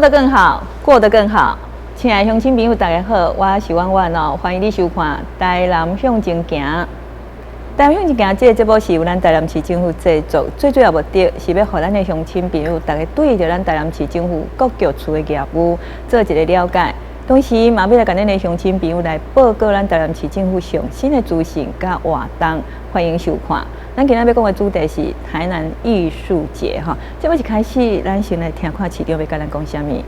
做得更好，過得更好。親愛鄉親朋友，大家好，我是婉婉哦，歡迎你收看《台南向前行》。台南向前行這個節目是由咱台南市政府製作，最主要目的是欲予咱的鄉親朋友，逐家對著咱台南市政府各局處的業務做一個了解。同時，嘛欲來共咱的鄉親朋友來報告咱台南市政府上新的資訊佮活動，歡迎收看。咱今仔欲講的主題是台南藝術節哈。節目一開始，咱先來聽看市長欲共咱講啥物。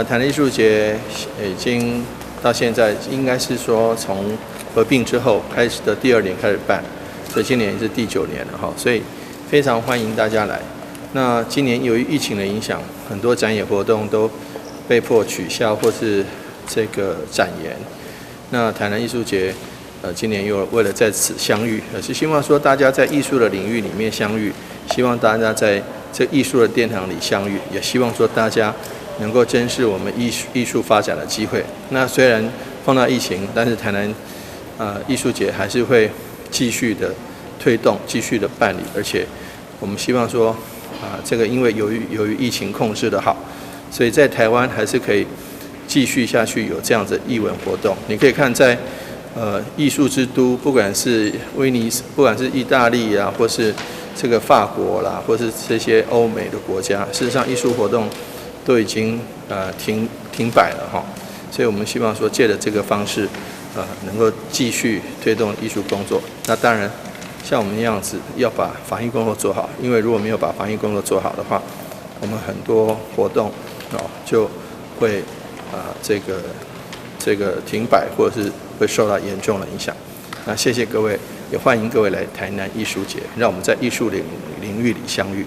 台南藝術節已經到現在，應該是說從合併之後開始的第二年開始辦，所以今年是第9年了哈，所以非常歡迎大家來。那今年由於疫情的影響，很多展演活動都被迫取消或是這個展延。那台南藝術節，今年又為了在此相遇，是希望說大家在藝術的領域裡面相遇，希望大家在這藝術的殿堂裡相遇，也希望說大家能夠珍視我們藝術發展的機會。那雖然碰到疫情，但是台南藝術節還是會繼續的推動，繼續的辦理，而且我們希望說這個因為由於疫情控制得好，所以在台灣還是可以繼續下去有這樣子藝文活動。你可以看在藝術之都，不管是威尼斯，不管是意大利啊，或是這個法國啦，或是這些歐美的國家，事實上藝術活動都已經停擺了哈，所以我們希望說借著這個方式，能夠繼續推動藝術工作。那當然，像我們這樣子要把防疫工作做好，因為如果沒有把防疫工作做好的話，我們很多活動哦就會這個停擺，或者是會受到嚴重的影響。那謝謝各位，也歡迎各位來台南藝術節，讓我們在藝術領域裡相遇。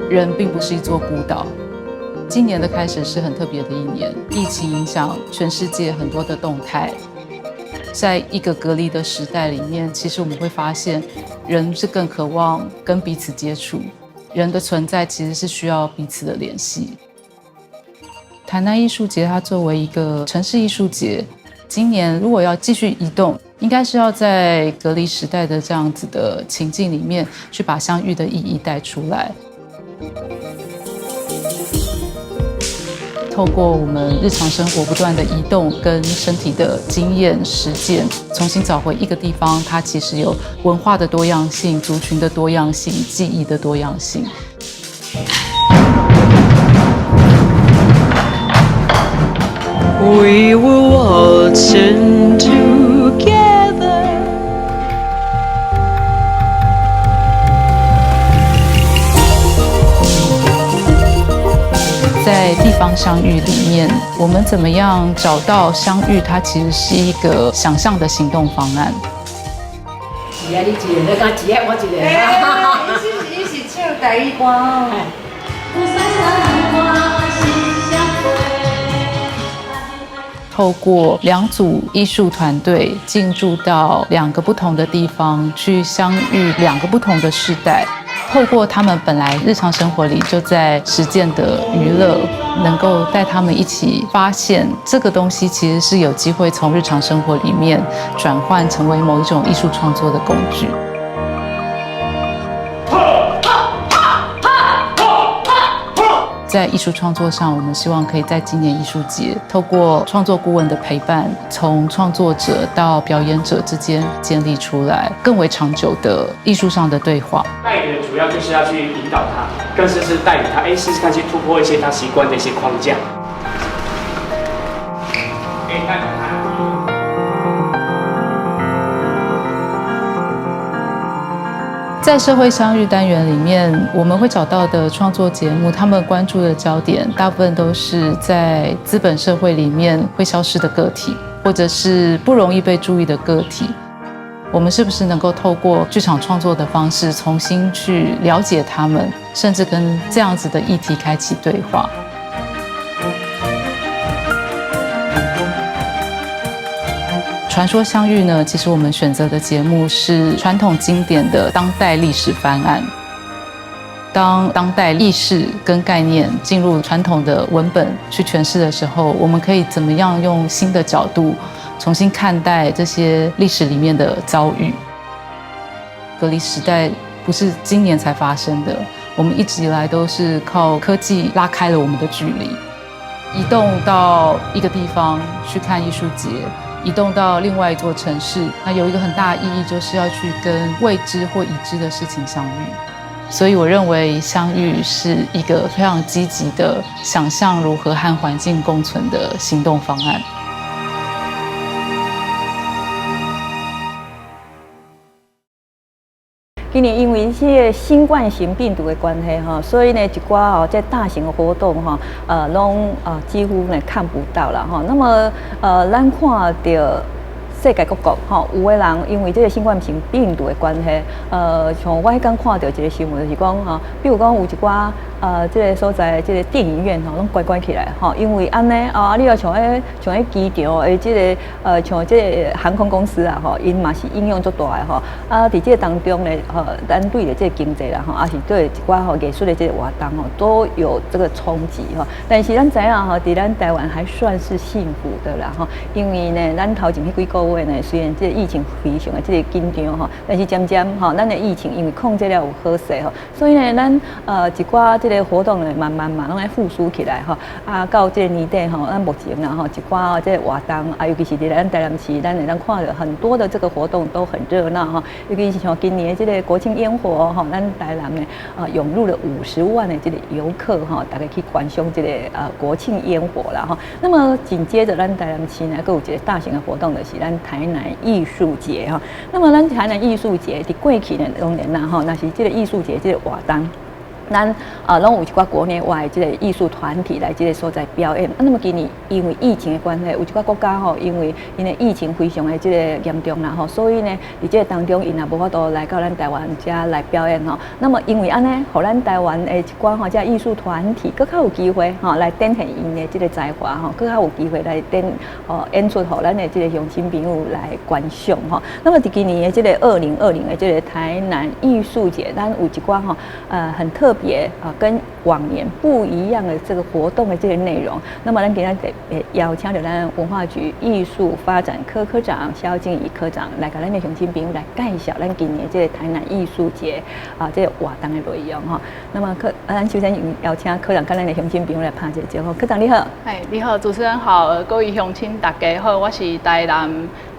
人並不是一座孤島。今年的開始是很特別的一年，疫情影響全世界很多的動態。在一個隔離的時代裡面，其實我們會發現，人是更渴望跟彼此接觸，人的存在其實是需要彼此的聯繫。台南藝術節它作為一個城市藝術節，今年如果要繼續移動，應該是要在隔離時代的這樣子的情境裡面，去把相遇的意義帶出來。透過我們日常生活不斷的移動跟身體的經驗實踐，重新找回一個地方，它其實有文化的多樣性、族群的多樣性、記憶的多樣性。 We were waltzing together. 在地方相遇裡面，我們怎麼樣找到相遇？它其實是一個想象的行動方案。是啊，你一个，你敢一个，我一个。伊是唱台語歌哦。透過兩組藝術團隊進駐到兩個不同的地方，去相遇兩個不同的世代。透過他們本來日常生活裡就在實踐的娛樂，能夠帶他們一起發現這個東西其實是有機會從日常生活裡面轉換成為某一種藝術創作的工具。在藝術創作上，我們希望可以在今年藝術節，透過創作顧問的陪伴，從創作者到表演者之間建立出來更為長久的藝術上的對話。帶領的主要就是要去引導他，更是帶領他，試試看去突破一些他習慣的一些框架。帶領他。在社會相遇單元裡面，我們會找到的創作節目，他們關注的焦點大部分都是在資本社會裡面會消失的個體，或者是不容易被注意的個體。我們是不是能夠透過劇場創作的方式，重新去了解他們，甚至跟這樣子的議題開啟對話？傳說相遇呢？其實我們選擇的節目是傳統經典的當代歷史翻案。當當代意識跟概念進入傳統的文本去詮釋的時候，我們可以怎麼樣用新的角度重新看待這些歷史裡面的遭遇。隔離時代不是今年才發生的，我們一直以來都是靠科技拉開了我們的距離，移動到一個地方去看藝術節，移動到另外一座城市，那有一個很大的意義，就是要去跟未知或已知的事情相遇。所以我認為相遇是一個非常積極的想象如何和環境共存的行動方案。今年因為這個新冠型病毒的關係吼，所以呢，一寡哦，這大型的活動吼，攏幾乎呢看不到啦吼。那麼咱看著世界各國吼，有的人因為這個新冠型病毒的關係，像我彼工看著一個新聞，就是講吼，比如講有一寡這個所在這個電影院吼，攏關關起來吼，因為按呢啊，你若像彼像彼機場的這個像這個航空公司啊吼，𪜶嘛是影響足大的吼。啊，佇這個當中呢，咱對著這個經濟啦吼，抑是對一寡吼藝術的這個活動吼，都有這個衝擊吼。但是咱知影吼，佇咱台灣還算是幸福的啦吼，因為呢，咱頭前彼幾個月呢，雖然這個疫情非常的這個緊張吼，但是漸漸吼，咱的疫情因為控制了有好勢吼，所以呢，咱一寡這個活動呢，慢慢嘛攏愛復甦起來吼。啊，到這個年底吼，咱目前啦吼，一寡這個活動啊，尤其是佇咱台南市，咱會當看著很多的這個活動都很熱鬧吼。尤其是像今年這個國慶煙火吼，咱台南呢啊湧入了50萬的這個遊客吼，大家去觀賞這個國慶煙火啦吼。那麼緊接著咱台南市呢，閣有一個大型的活動，就是咱台南藝術節吼。那麼咱台南藝術節佇過去呢，當然啦吼，若是這個藝術節這個活動，咱啊，攏有一寡國內外這個藝術團體來這個所在表演。啊，那麼今年因為疫情的關係，有一寡國家吼，因為𪜶的疫情非常的這個嚴重啦吼，所以呢，佇這個當中，𪜶也無法度來到咱台灣遮來表演吼。那麼因為按呢，予咱台灣的一寡吼，這藝術團體閣較有機會吼來展現𪜶的這個才華吼，閣較有機會來展哦演出，予咱的這個鄉親朋友來觀賞吼。那麼佇今年的這個2020的這個台南藝術節，咱有一寡吼很特別啊，跟往年不一樣的這個活動的這個內容。那麼咱今仔日邀請著咱文化局藝術發展科科長蕭靜怡科長來共咱的鄉親朋友來介紹咱今年這個台南藝術節啊這個活動的內容哈。那麼科，咱首先邀請科長共咱的鄉親朋友來拍一個招呼。科長你好。哎，你好，主持人好，各位鄉親大家好，我是台南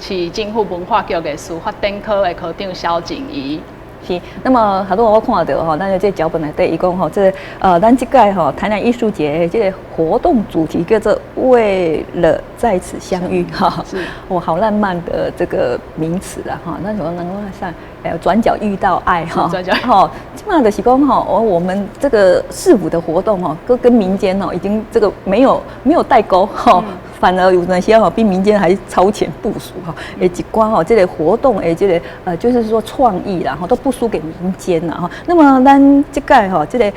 市政府文化局藝術發展科的科長蕭靜怡。是，那麼好多我看著吼，咱的這個腳本內底，伊講吼，這個咱這屆吼台南藝術節這個活動主題叫做“為了在此相遇”哈，是，哇，好浪漫的這個名詞啊哈。那怎麼能夠像轉角遇到愛哈？轉角吼，這馬就是講吼，我們這個市府的活動吼，閣跟民間哦已經這個沒有代溝哈。反而有陣時吼比民間還超前部署哈，欸，一寡吼這個活動欸，這個就是說創意啦吼都不輸給民間啦吼。那麼咱這屆吼這個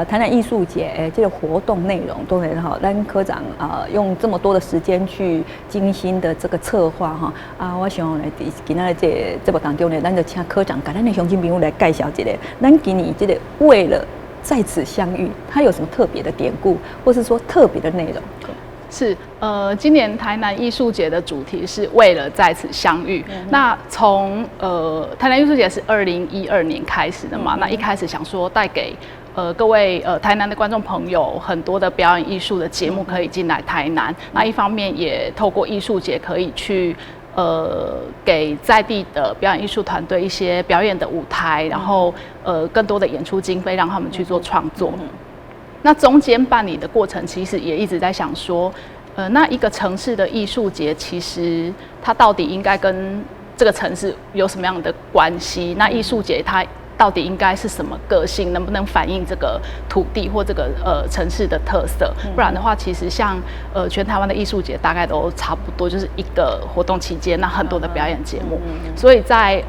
台南藝術節欸這個活動內容當然吼，咱科長啊用這麼多的時間去精心的這個策劃哈啊，我想咧佇今仔日這個節目當中呢，咱就請科長共咱的鄉親朋友來介紹一下，咱今年這個為了在此相遇，它有什麼特別的典故，或是說特別的內容？是，今年台南藝術節的主題是為了在此相遇。那從台南藝術節是2012年開始的嘛，那一開始想說帶給各位台南的觀眾朋友很多的表演藝術的節目可以進來台南。那一方面也透過藝術節可以去給在地的表演藝術團隊一些表演的舞台，然後更多的演出經費讓他們去做創作。那中間辦理的過程，其實也一直在想說，那一個城市的藝術節，其實它到底應該跟這個城市有什麼樣的關係？那藝術節它到底應該是什麼個性？能不能反映這個土地或這個城市的特色？不然的話，其實像全台灣的藝術節大概都差不多，就是一個活動期間，那很多的表演節目。所以在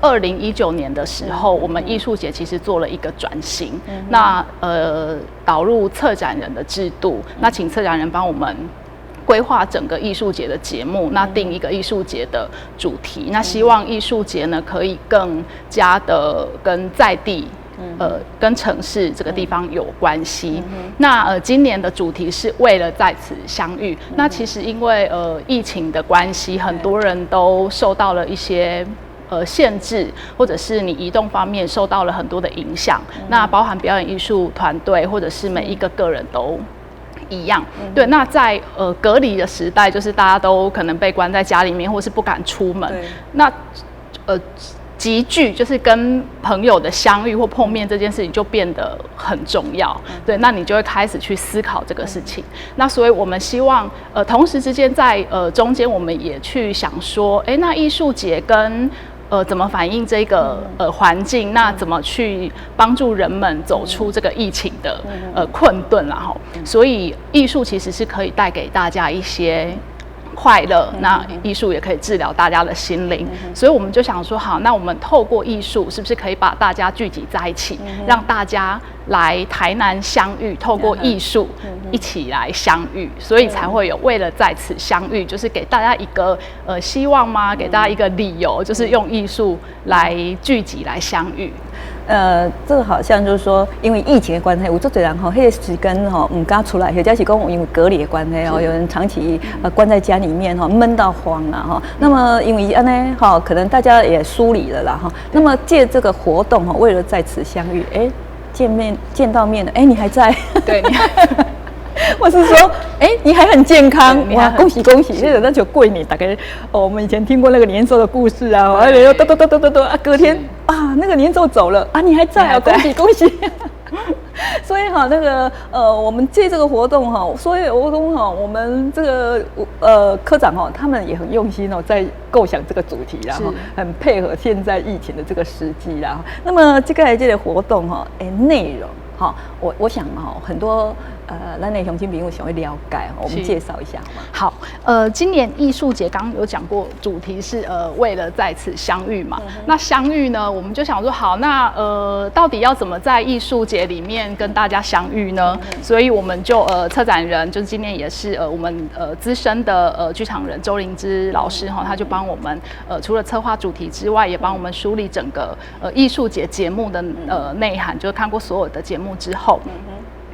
2019年的時候，我們藝術節其實做了一個轉型，那導入策展人的制度，那請策展人幫我們規劃整個藝術節的節目，那定一個藝術節的主題，那希望藝術節呢可以更加的跟在地跟城市這個地方有關係。那今年的主題是為了在此相遇。那其實因為疫情的關係，很多人都受到了一些限制，或者是你移動方面受到了很多的影響。那包含表演藝術團隊，或者是每一個個人都一樣。對，那在隔離的時代，就是大家都可能被關在家裡面，或是不敢出門。那集聚就是跟朋友的相遇或碰面這件事情就變得很重要，對，那你就會開始去思考這個事情。那所以我們希望，同時之間在中間，我們也去想說，哎，那藝術節跟怎麼反映這個環境？那怎麼去幫助人們走出這個疫情的困頓啦？吼，所以藝術其實是可以帶給大家一些快樂，那藝術也可以治療大家的心靈，所以我們就想說，好，那我們透過藝術，是不是可以把大家聚集在一起，讓大家來台南相遇，透過藝術一起來相遇，所以才會有為了在此相遇，就是給大家一個希望嗎？給大家一個理由，就是用藝術來聚集來相遇。這個好像就是說，因為疫情的關係，有足濟人吼，彼個時間吼毋敢出來，或者是講因為隔離的關係哦，有人長期關在家裡面吼，悶到慌了哈。那麼因為按呢哈，可能大家也疏離了啦哈。那麼借這個活動哈，為了在此相遇，哎，見面見到面了，哎，你還在？對，你我是說，哎，你還很健康，哇，恭喜恭喜！那就過年，大概哦，我們以前聽過那個年獸的故事啊，哎呦，嘟嘟嘟嘟嘟嘟啊，隔天啊，那個年獸走了啊，你還在啊，恭喜恭喜！所以哈，那個我們借這個活動哈，所以我講哈，我們這個科長哈，他們也很用心哦，在構想這個主題，然後很配合現在疫情的這個時機啦。那麼這個活動哈，哎，內容哈，我想哈，很多咱的鄉親朋友想欲了解，我們介紹一下好嗎？好，今年藝術節剛剛有講過，主題是為了在此相遇嘛。那相遇呢，我們就想說，好，那到底要怎麼在藝術節裡面跟大家相遇呢？所以我們就策展人，就是今年也是我們資深的劇場人周靈芝老師哈，他就幫我們除了策劃主題之外，也幫我們梳理整個藝術節節目的內涵，就是看過所有的節目之後。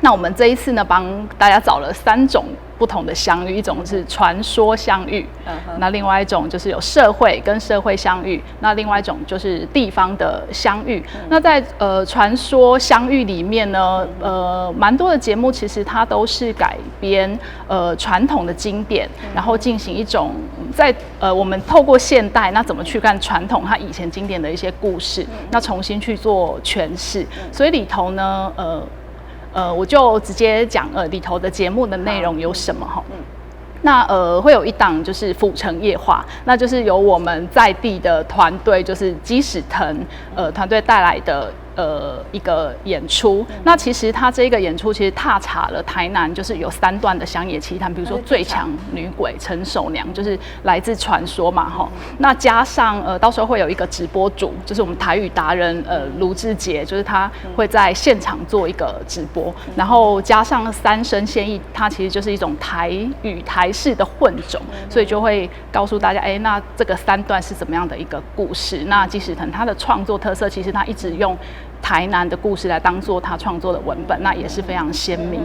那我們這一次呢，幫大家找了三種不同的相遇，一種是傳說相遇，那另外一種就是有社會跟社會相遇，那另外一種就是地方的相遇。那在傳說相遇裡面呢，蠻多的節目其實它都是改編傳統的經典，然後進行一種在我們透過現代，那怎麼去看傳統它以前經典的一些故事，那重新去做詮釋。所以裡頭呢，我就直接講裡頭的節目的內容有什麼哈。那會有一檔就是府城夜話，那就是由我們在地的團隊，就是雞屎藤團隊帶來的一個演出。那其實他這個演出其實踏查了台南，就是有三段的鄉野奇談，比如說最強女鬼陳守娘，就是來自傳說嘛哈。那加上到時候會有一個直播主，就是我們台語達人盧志杰，就是他會在現場做一個直播，然後加上三聲獻藝，它其實就是一種台語台式的混種，所以就會告訴大家，哎，那這個三段是怎麼樣的一個故事？那雞屎藤他的創作特色，其實他一直用台南的故事來當做他創作的文本，那也是非常鮮明。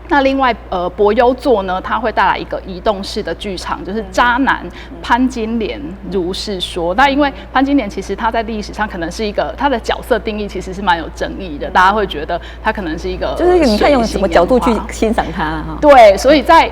那另外，博優座呢，它會帶來一個移動式的劇場，就是渣男潘金蓮如是說。那因為潘金蓮其實他在歷史上可能是一個他的角色定義其實是蠻有爭議的，大家會覺得他可能是一個就是你看用什麼角度去欣賞他哈？對，所以在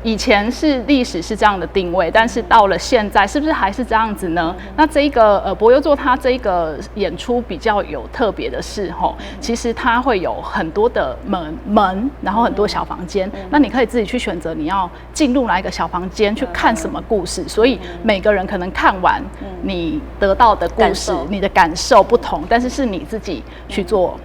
以前是歷史是這樣的定位，但是到了現在是不是還是這樣子呢？那這一個博優座他這一個演出比較有特別的是吼，其實它會有很多的門，然後很多小房間，那你可以自己去選擇你要進入哪一個小房間去看什麼故事，所以每個人可能看完你得到的故事，你的感受不同，但是是你自己去做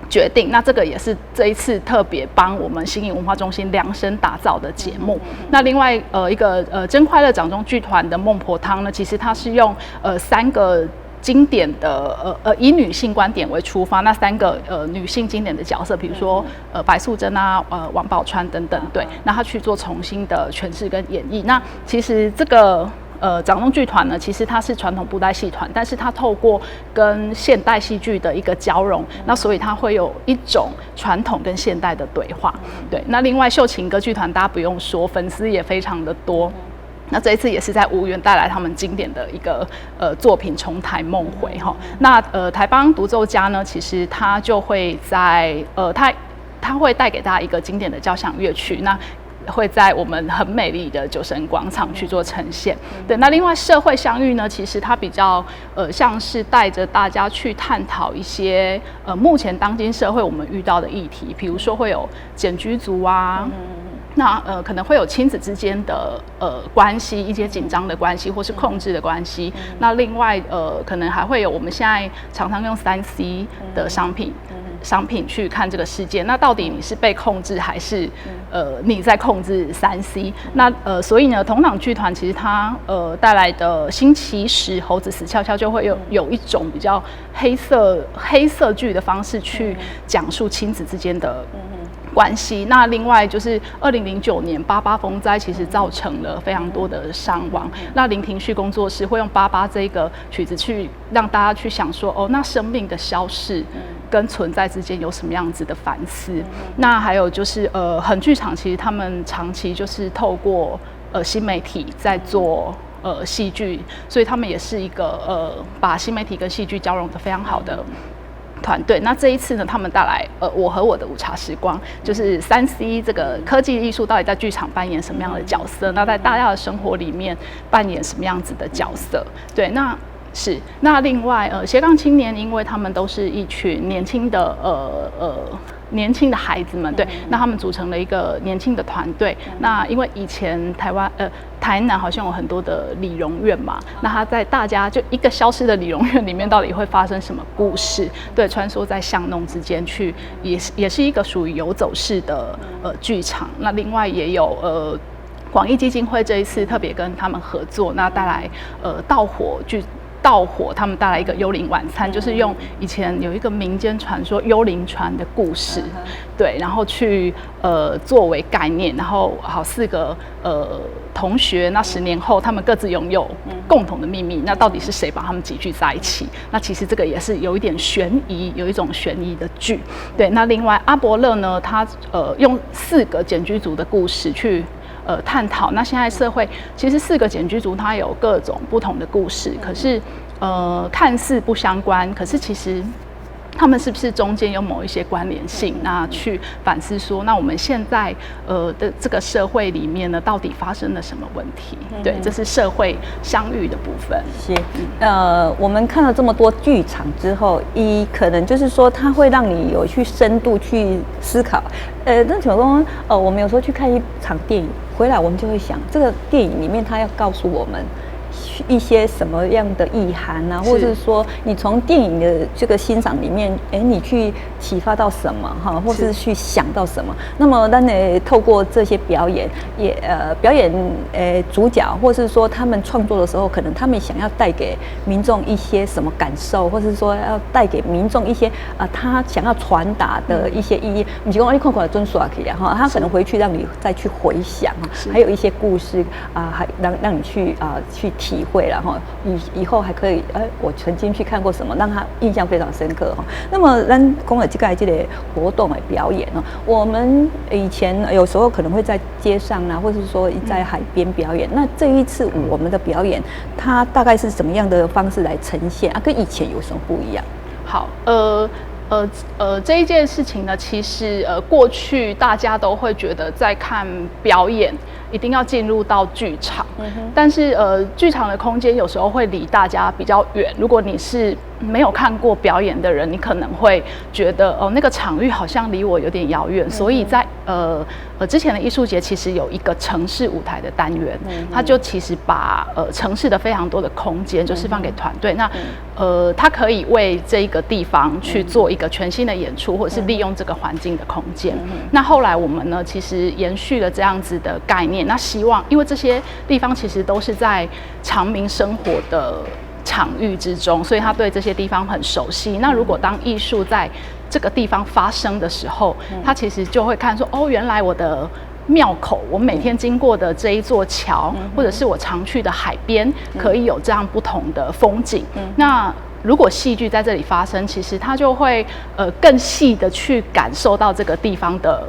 決定。那這個也是這一次特別幫我們新營文化中心量身打造的節目。那另外一個真快樂掌中劇團的孟婆湯呢，其實它是用三個經典的以女性觀點為出發，那三個女性經典的角色，比如說白素貞啊、王寶釧等等，對，那她去做重新的詮釋跟演繹。那其實這個掌中剧团呢，其实它是传统布袋戏团，但是它透过跟现代戏剧的一个交融，那所以它会有一种传统跟现代的对话。对，那另外秀琴歌剧团大家不用说，粉丝也非常的多。那这一次也是在无缘带来他们经典的一个作品《重台梦回》哈。那台邦独奏家呢，其实他就会在呃他他会带给大家一个经典的交响乐曲，那会在我们很美丽的酒神广场去做呈现。对，那另外社会相遇呢，其实它比较像是带着大家去探讨一些目前当今社会我们遇到的议题，比如说会有检居族啊。那可能会有亲子之间的关系，一些紧张的关系，或是控制的关系。那另外可能还会有我们现在常常用3C 的商品去看这个世界。那到底你是被控制，还是你在控制3C？那所以呢，同党剧团其实它带来的星期十猴子死翘翘就会有一种比较黑色剧的方式去讲述亲子之间的关系。那另外就是2009年八八风灾，其实造成了非常多的伤亡。那林庭旭工作室会用八八这个曲子去让大家去想说，哦，那生命的消逝跟存在之间有什么样子的反思？那还有就是横剧场其实他们长期就是透过新媒体在做戏剧，所以他们也是一个把新媒体跟戏剧交融的非常好的团队。那这一次呢，他们带来我和我的午茶时光，就是3C 这个科技艺术到底在剧场扮演什么样的角色？那在大家的生活里面扮演什么样子的角色？对，那是那另外斜杠青年，因为他们都是一群年轻的孩子们，对，那他们组成了一个年轻的团队。那因为以前台湾台南好像有很多的理容院嘛，那他在大家就一个消失的理容院里面，到底会发生什么故事？对，穿梭在巷弄之间去，也是一个属于游走式的剧场。那另外也有广义基金会这一次特别跟他们合作，那带来盗火剧。盗火，他们带来一个幽灵晚餐，就是用以前有一个民间传说幽灵船的故事，对，然后去作为概念，然后好四个同学，那10年后他们各自拥有共同的秘密，那到底是谁把他们集聚在一起？那其实这个也是有一点悬疑，有一种悬疑的剧。对，那另外阿伯乐呢，他用四个检居族的故事去探讨。那现在社会其实四个检居族，它有各种不同的故事，可是看似不相关，可是其实他们是不是中间有某一些关联性？那去反思说，那我们现在的这个社会里面呢，到底发生了什么问题？对，这是社会相遇的部分。是，我们看了这么多剧场之后，一可能就是说，它会让你有去深度去思考。那像讲，我们有时候去看一场电影回来，我们就会想，这个电影里面它要告诉我们一些什么样的意涵啊，或者是说你从电影的这个欣赏里面，哎，你去启发到什么哈，或是去想到什么？那么，咱呢透过这些表演，也表演主角，或是说他们创作的时候，可能他们想要带给民众一些什么感受，或是说要带给民众一些啊他想要传达的一些意义。毋是讲你看看就煞去啊哈，他可能回去让你再去回想，还有一些故事啊，还让你去体会了哈，以后还可以，哎，我曾经去看过什么，让他印象非常深刻哈。那么，咱讲的这个活动的表演呢，我们以前有时候可能会在街上啊，或者是说在海边表演。那这一次我们的表演，它大概是什么样的方式来呈现啊？跟以前有什么不一样？好，这一件事情呢，其实过去大家都会觉得在看表演一定要进入到剧场，但是剧场的空间有时候会离大家比较远。如果你是没有看过表演的人，你可能会觉得哦，那个场域好像离我有点遥远。所以在之前的艺术节其实有一个城市舞台的单元，它就其实把城市的非常多的空间就释放给团队。那它可以为这一个地方去做一个全新的演出，或者是利用这个环境的空间。那后来我们呢，其实延续了这样子的概念。那希望，因为这些地方其实都是在常民生活的场域之中，所以他对这些地方很熟悉。那如果当艺术在这个地方发生的时候，他其实就会看说，哦，原来我的庙口，我每天经过的这一座桥，或者是我常去的海边，可以有这样不同的风景。那如果戏剧在这里发生，其实它就会更细的去感受到这个地方的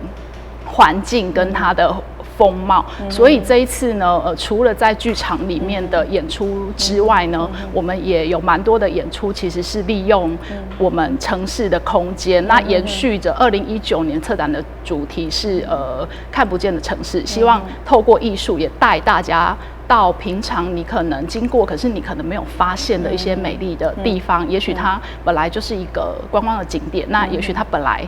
环境跟它的风貌。所以这一次呢，除了在剧场里面的演出之外呢，我们也有蛮多的演出，其实是利用我们城市的空间。那延续着2019年策展的主题是看不见的城市，希望透过艺术也带大家到平常你可能经过，可是你可能没有发现的一些美丽的地方。也许它本来就是一个观光的景点，那也许它本来，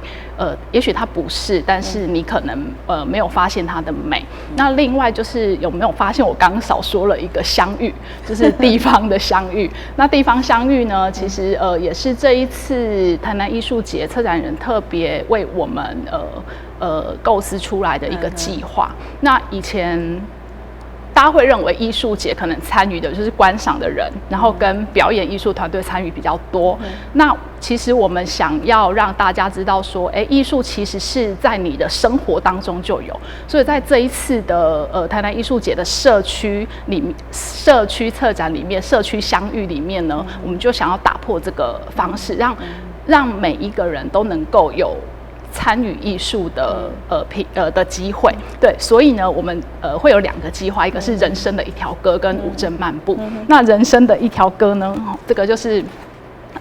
也许它不是，但是你可能没有发现它的美。那另外就是有没有发现我刚少说了一个相遇，就是地方的相遇。那地方相遇呢，其实也是这一次台南艺术节策展人特别为我们构思出来的一个计划。那以前大家会认为艺术节可能参与的就是观赏的人，然后跟表演艺术团队参与比较多。那其实我们想要让大家知道说，哎，艺术其实是在你的生活当中就有。所以在这一次的台南艺术节的社区里面，社区策展里面，社区相遇里面呢，我们就想要打破这个方式，让每一个人都能够有参与艺术的品的机会。对，所以呢，我们会有两个计划，一个是人生的一条歌跟五镇漫步。那人生的一条歌呢，这个就是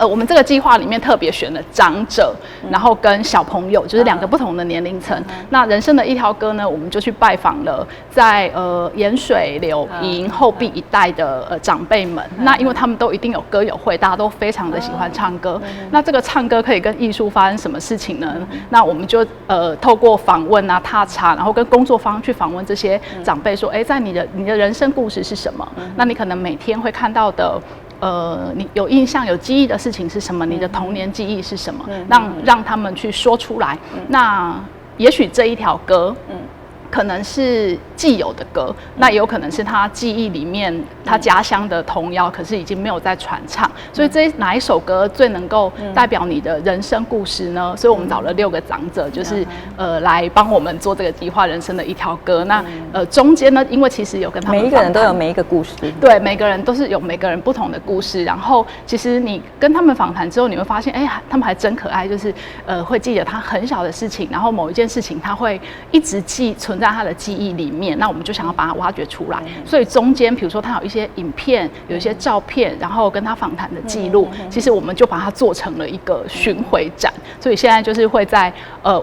我们这个计划里面特别选了长者，然后跟小朋友，就是两个不同的年龄层。那人生的一条歌呢，我们就去拜访了在盐水、柳营、后壁一带的长辈们。那因为他们都一定有歌友会，大家都非常的喜欢唱歌。那这个唱歌可以跟艺术发生什么事情呢？那我们就透过访问啊、踏查，然后跟工作坊去访问这些长辈，说，哎，在你的人生故事是什么？那你可能每天会看到的，你有印象、有记忆的事情是什么？你的童年记忆是什么？让他们去说出来。那也许这一条歌，可能是既有的歌，那也有可能是他记忆里面他家乡的童谣，可是已经没有在传唱。所以这哪一首歌最能够代表你的人生故事呢？所以我们找了六个长者，就是来帮我们做这个计划人生的一条歌。那中间呢，因为其实有跟他们每一个人都有每一个故事，对，每个人都是有每个人不同的故事。然后其实你跟他们访谈之后，你会发现，哎，他们还真可爱，就是会记得他很小的事情，然后某一件事情他会一直记存在他的记忆里面。那我们就想要把它挖掘出来，所以中间比如说他有一些影片，有一些照片，然后跟他访谈的记录，其实我们就把它做成了一个巡回展。所以现在就是会在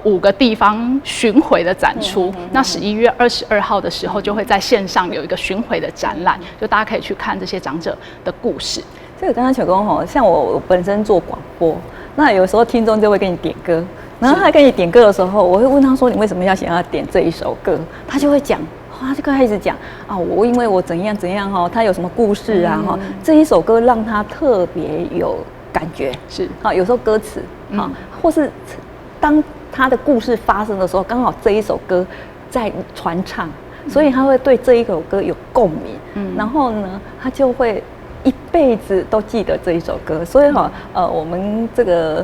五个地方巡回的展出。那11月22号的时候，就会在线上有一个巡回的展览，就大家可以去看这些长者的故事。这个刚刚小公吼，像我本身做广播，那有时候听众就会给你点歌。然后他跟你点歌的时候，我会问他说：“你为什么要想要点这一首歌？”他就会讲，他就开始讲啊，我因为我怎样怎样哈，他有什么故事啊哈，这一首歌让他特别有感觉。啊，有时候歌词啊，或是当他的故事发生的时候，刚好这一首歌在传唱，所以他会对这一首歌有共鸣。然后呢，他就会一辈子都记得这一首歌。所以哈，我们这个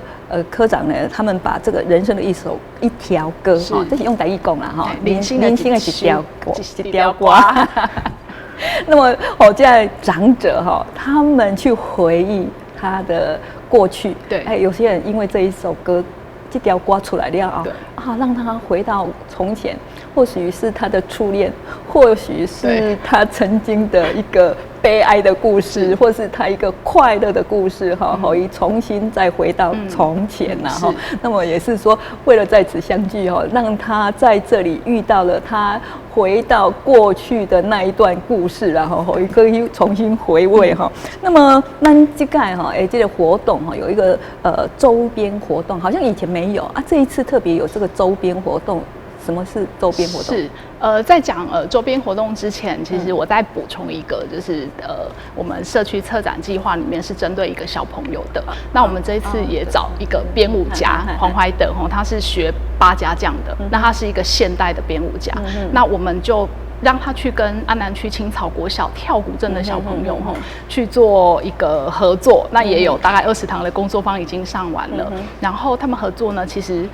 科长呢，他们把这个人生的一首一条歌哈，这是用台语讲啦哈，人生的一条歌，一条歌。那么，哦，这长者哈，他们去回忆他的过去，哎，有些人因为这一首歌，这条歌出来了啊，啊，让他回到从前，或许是他的初恋，或许是他曾经的一个悲哀的故事，或是他一个快乐的故事，哈，可以重新再回到从前呐，哈。那么也是说，为了在此相聚，哈，让他在这里遇到了他回到过去的那一段故事，然后可以重新回味哈。那么咱这届哈，哎，这个活动哈，有一个周边活动，好像以前没有啊，这一次特别有这个周边活动。什么是周边活动？是，在讲周边活动之前，其实我再补充一个，就是我们社区策展计划里面是针对一个小朋友的。那我们这一次也找一个编舞家黄怀德吼，他是学八家将的，那他是一个现代的编舞家。那我们就让他去跟安南区青草国小跳古镇的小朋友吼去做一个合作。那也有大概20堂的工作坊已经上完了。然后他们合作呢，其实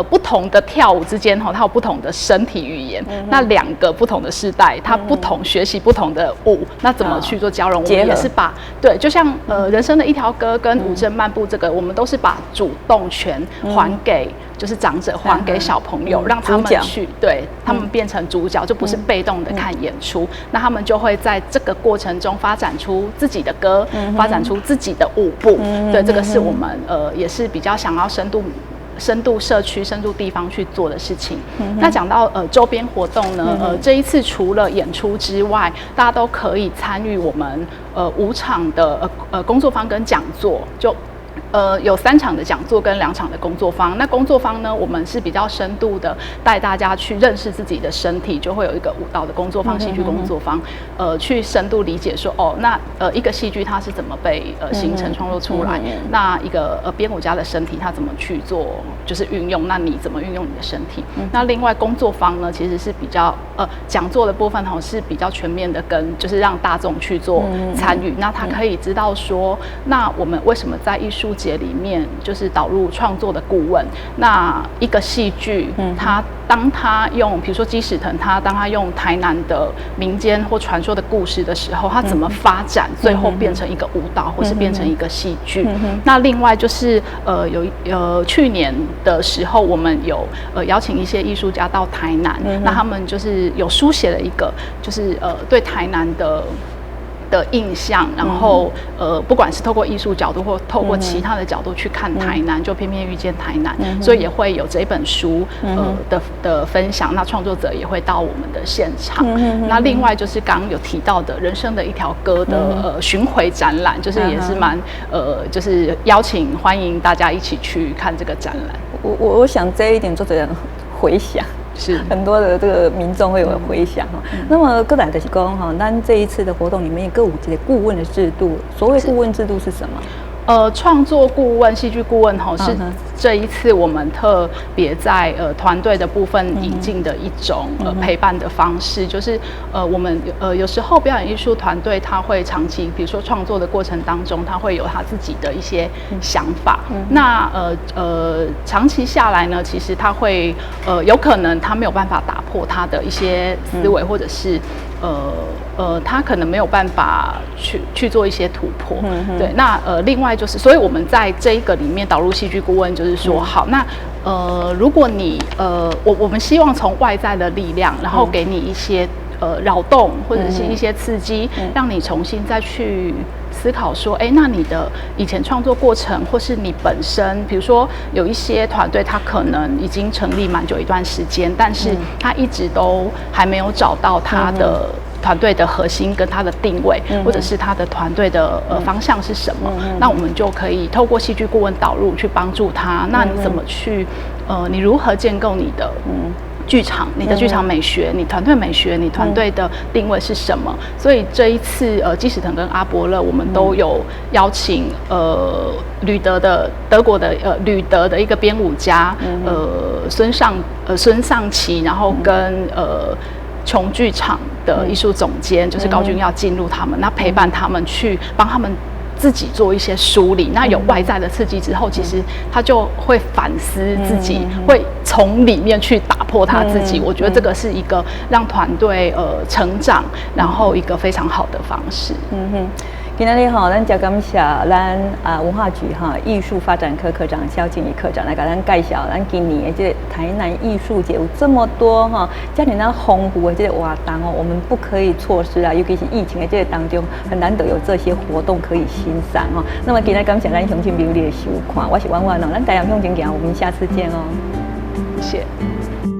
不同的跳舞之間吼，它有不同的身體語言。那兩個不同的世代，它不同學習不同的舞，那怎麼去做交融？我們也是把對，就像人生的一條歌跟舞正漫步這個，我們都是把主動權還給就是長者，還給小朋友，讓他們去對他們變成主角，就不是被動的看演出。那他們就會在這個過程中發展出自己的歌，發展出自己的舞步。對，這個是我們也是比較想要深度社區、深度地方去做的事情。那講到周邊活動呢，這一次除了演出之外，大家都可以參與我們五場的工作坊跟講座，就有三場的講座跟2場的工作坊。那工作坊呢，我們是比較深度的帶大家去認識自己的身體，就會有一個舞蹈的工作坊、戲劇工作坊，去深度理解說，哦，那一個戲劇它是怎麼被形成創作出來？那一個編舞家的身體他怎麼去做，就是運用？那你怎麼運用你的身體？那另外工作坊呢，其實是比較講座的部分吼是比較全面的，跟就是讓大眾去做參與。那他可以知道說，那我們為什麼在藝術節裡面就是導入創作的顧問？那一個戲劇，他當他用，比如說雞屎藤，他當他用台南的民間或傳說的故事的時候，他怎麼發展，最後變成一個舞蹈，或是變成一個戲劇？那另外就是有去年的時候，我們有邀請一些藝術家到台南，那他們就是有書寫了一個，就是對台南的印象，然後不管是透過藝術角度或透過其他的角度去看台南，就偏偏遇見台南，所以也會有這本書的分享。那創作者也會到我們的現場。那另外就是剛剛有提到的人生的一條歌的巡迴展覽，就是也是蠻就是邀請歡迎大家一起去看這個展覽。我想這一點作者回響。很多的這個民眾會有回響哈。那麼閣來就是講哈，咱這一次的活動裡面閣有一個顧問的制度。所謂顧問制度是什麼？創作顧問、戲劇顧問吼，是這一次我們特別在團隊的部分引進的一種陪伴的方式，就是我們有時候表演藝術團隊他會長期，比如說創作的過程當中，他會有他自己的一些想法。那長期下來呢，其實他會有可能他沒有辦法打破他的一些思維，或者是他可能沒有辦法去做一些突破。對，那另外就是，所以我們在這一個裡面導入戲劇顧問，就是說，好，那如果你我們希望從外在的力量，然後給你一些擾動或者是一些刺激，讓你重新再去思考說，哎，那你的以前創作過程，或是你本身，比如說有一些團隊，他可能已經成立蠻久一段時間，但是他一直都還沒有找到他的團隊的核心跟他的定位，或者是他的團隊的方向是什麼？那我們就可以透過戲劇顧問導入去幫助他。那你怎麼去你如何建構你的劇場，你的劇場美學，你團隊美學，你團隊的定位是什麼？所以這一次，雞屎藤跟阿伯樂，我們都有邀請呂德的德國的呂德的一個編舞家，孫尚奇，然後跟窮劇場的藝術總監，就是高君耀進入他們，那陪伴他們去幫他們自己做一些梳理。那有外在的刺激之後，其實他就會反思自己，會從裡面去打破他自己。我覺得這個是一個讓團隊成長，然後一個非常好的方式。今仔日吼，咱誠感謝咱啊文化局哈藝術發展科科長蕭靜怡科長來共咱介紹咱今年的這個台南藝術節有這麼多哈，遮爾仔豐富的這個活動哦，我們不可以錯失啊，尤其是疫情的這個當中，很難得有這些活動可以欣賞哦。那麼今日感謝咱鄉親朋友的收看，我是婉婉哦，咱台南向前行，我們下次見哦，謝謝。